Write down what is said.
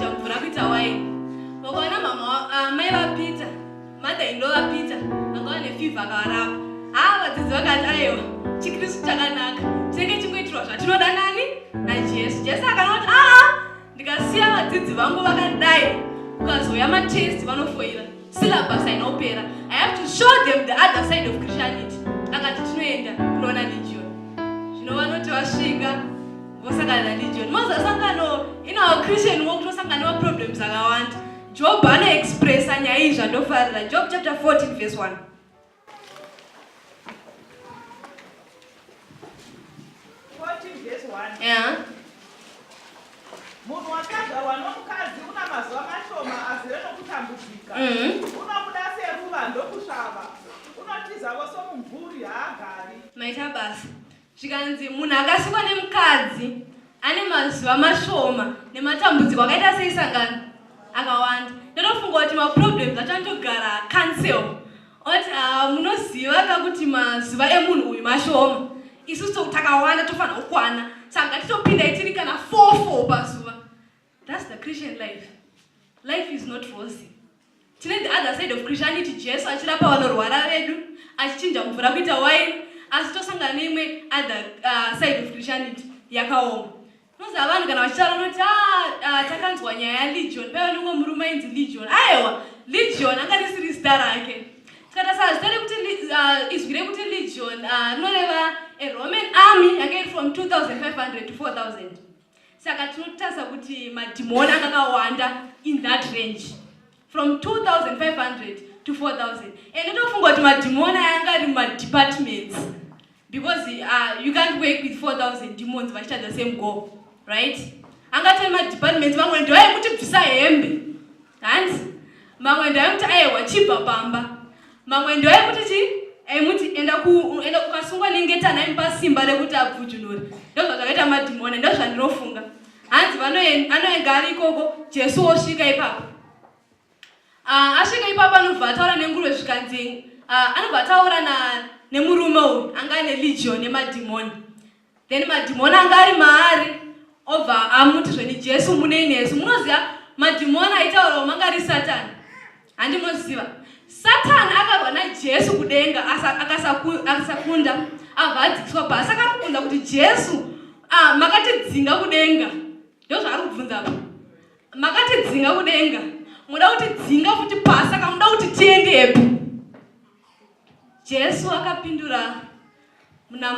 Achichinja mvura kuita waini. Vakaona mama amai ah, vaPeter, mother in law vaPeter, vanga vane fever akavarapa. Haa vadzidzi vakati aiwa, chiKristu chakanaka. Tinenge chingoitirwa zvatinoda nani? NaJesu. Jesu akana kuti aa ndikasiya vadzidzi vangu vakadai kukazouya matest vanofoira. Syllabus haina kupera. I have to show them the other side of Christianity. Akati tinoenda kunoona Legion. Zvino vanoti vasvika vosangana naLegion. Mozasangano in our Christian walk tosangana nemaproblems akawanda. Job anoexpressa nyaya iyi zvandofarira. Job chapter 14 verse 1. Yeah. Munhu wakazvarwa nomukadzi una mazuva mashoma azere nokutambudzika. Unobuda seruva ndokusvava. Unotizavo somumvuri haagari. Maita basa. Zvikanzi munhu akasikwa nemukadzi ane mazuva mashoma nematambudziko akaita sei sangano akawanda. Ndotofunga kuti maproblems acho anotogara cancel. Oti ah, munoziva ka kuti mazuva emunhu uyu mashoma. Isusu takawanda tofanira kukwana. Saka ngatitopinda tiri kana 4 4 pazuva. That's the Christian life. Life is not rosy. Tine the other side of Christianity, Jesu achirapa vanorwara vedu, achichinja mvura kuita wine, asi tosangana neimwe other side of Christianity yakaoma. Unoziva vanhu kana vachitaura vanoti ah, ah, takanzwa nyaya yaLegion, paiva nemumwe murume ainzi Legion. Aiwa, Legion anga risiri zita rake. Tikatarisa zita rekuti izwi rekuti Legion rinoreva a Roman army yanga iri from 2500 to 4000. Saka tinotarisa kuti madhimoni anga akawanda in that range from 2500 to 4000. And ndotofunga kuti madhimoni aya anga ari mumadepartments because you can't work with 4000 demons vachiita the same goal, right? Angatori madepartments, vamwe ndo aikuti bvisa hembe, hanzi mamwe ndo aikuti aiwa chibva pamba, mamwe ndo aikuti chi aimuti enda ku enda ukasungwa nengetani aimupa simba rekuti abvujunure. Ndozvazvakaita madhimoni, ndozvandinofunga. Hanzi anoenga ari ikoko, Jesu wosvika ipapo. Asvika ipapo anobva ataura nenguruve zvikanzi anobva ataura na nemurume uyu anga ane legion yemadhimoni. Then madhimoni anga ari maari obva amuti zveni Jesu munei nesu. Munoziva madhimoni aitaurawo manga ari Satani. Handi munoziva. Satani akarwa naJesu kudenga akasakunda abva adzikiswa pasi. Saka ari kubvunza kuti Jesu makatidzinga kudenga. Ndozvaari kubvunza apa. Makatidzinga kudenga, muda kutidzinga futi pasi, saka muda kuti tiendepi? Jesu akapindura muna